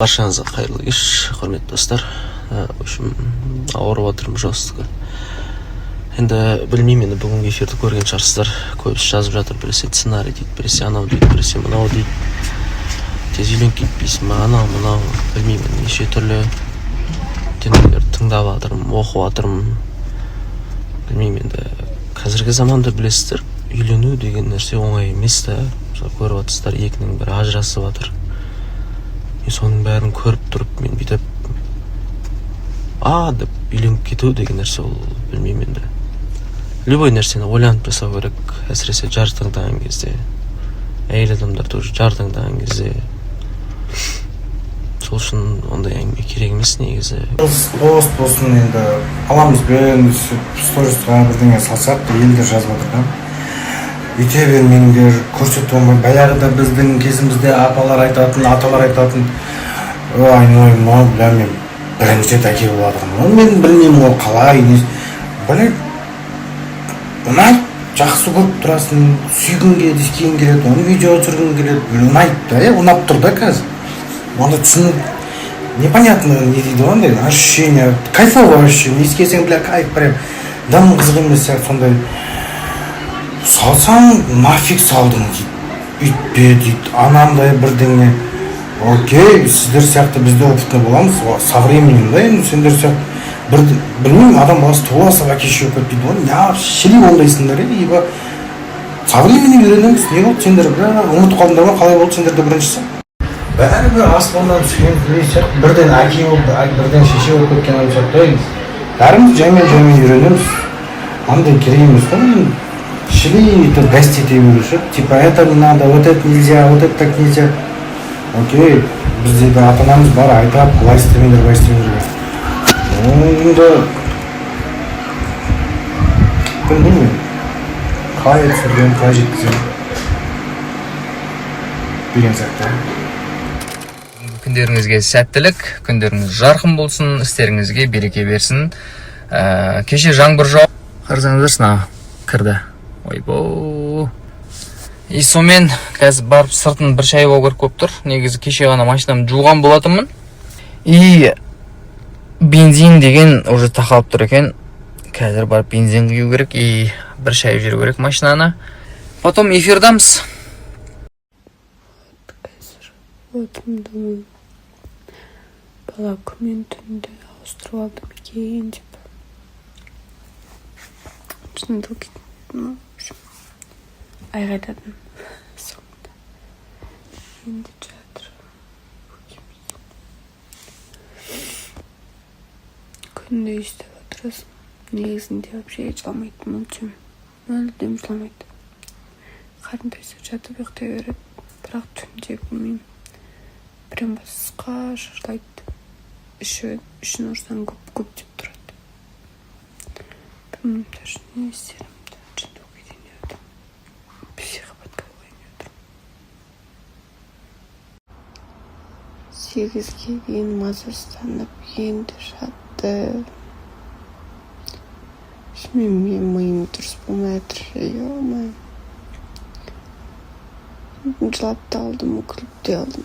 Баршаңызға қайырлы кеш, құрметті достар. В общем, ауырып жатырмын жестко. Енді білмеймін, енді бүгінгі эфирді көрген шығарсыздар. Көбісі жазып жатыр: біресе сценарий дейді, біресе анау дейді, біресе мынау дейді, тез үйленіп кетпейсің ба, анау мынау білмеймін, неше түрлі дүниелерді тыңдап жатырмын, оқып жатырмын. Білмеймін, енді қазіргі заманда, білесіздер, үйлену деген нәрсе оңай емес та. Мысалы, көріп жатырсыздар, екінің бірі ажырасып жатыр. Мен соның бәрін көріп тұрып, мен бүйтіп а деп үйленіп кету деген нәрсе, ол білмеймін. Енді любой нәрсені ойланып жасау керек, әсіресе жар таңдаған кезде, әйел адамдар тоже жар таңдаған кезде. Сол үшін ондай әңгіме керек емес негізі. Пост болсын, енді аламызбен сторисқа бірдеңе салсақ, елдер жазып жатыр да: «Өйте бермеңдер, көрсетіп алмай». Баяғыда біздің кезімізде апалар айтатын, аталар айтатын: «Ой, мынау, мынау, бля, мен бірінші рет әке болып жатырмын ғой, мен білмеймін ғой қалай, не». Блядь, ұнайды, жақсы көріп тұрасың, сүйгің келеді, иіскегің келеді, оны видеоға түсіргің келеді, ұнайды да, иә, ұнап тұр да. Қазір онда түсіну непонятно, не дейді ғой, андай ощущение, кайфовый ощущение, иіскесең, бля, кайф прям, дым қызық емес сияқты. Сондай салсаң, «Нафиг салдың?» дейді, «Үйтпе» дейді, анандай бірдеңе. Окей, сіздер сияқты біз де опытный боламыз со временем да. Енді сендер сияқты бір, білмеймін, адам баласы туа салып әке шеше болып кетпейді ғой, неғып шіли ондайсыңдар, иә? Ибо со временем үйренеміз. Не болды, сендер, бля, ұмытып қалдыңдар ма, қалай болды сендерде біріншісі? Бәрібір аспаннан түскен дүние сияқты, бірден әке болып, бірден шеше болып кеткен адам сияқты. Енді бәріміз жаймен жаймен үйренеміз, андай керек емес қой. Енді шіли өйтіп гостить ете беру ше, типа это не надо, вот это нельзя, вот это так нельзя. Окей, бізде де ата анамыз бар, айтады: «Былай істемеңдер, былай істемеңдер». Ну, енді білмеймін, қалай түсіндіремін, қалай жеткіземін деген сияқты. Күндеріңізге сәттілік, күндеріңіз жарқын болсын, істеріңізге береке берсін. Кеше жаңбыр жауып, қарасаңыздаршы, мына кірді, ойбой. И сонымен қазір барып сыртын бір шайып алу керек болып тұр. Негізі кеше ғана машинамды жуған болатынмын, и бензин деген уже тақалып тұр екен. Қазір барып бензин құю керек и бір шайып жіберу керек машинаны. Потом эфирдамыз. Қазір отырмын, думаю, бала күнмен түнді ауыстырып алдым екен деп. Шынында ну, в общем, айғайладым соңында. Енді жатыр көкеміз. Күнде өйстіп отырасың. Негізінде вообще жыламайды, мүлдем, мүлдем жыламайды. Қарын тойса, жатып ұйықтай береді. Бірақ түнде, білмеймін, прям басқаша жылайды. Іші ішін ұрсаң, гүп гүп деп тұрады. Білмеймін даже не істерімді. Жынды болып кетейін деп жатырмын, психопатка болайын деп жатырмын. 8-ге дейін мазасызданып, енді жатты. Шынымен, менің миым дұрыс болмай жатыр. Е, жылап та алдым, күліп те алдым.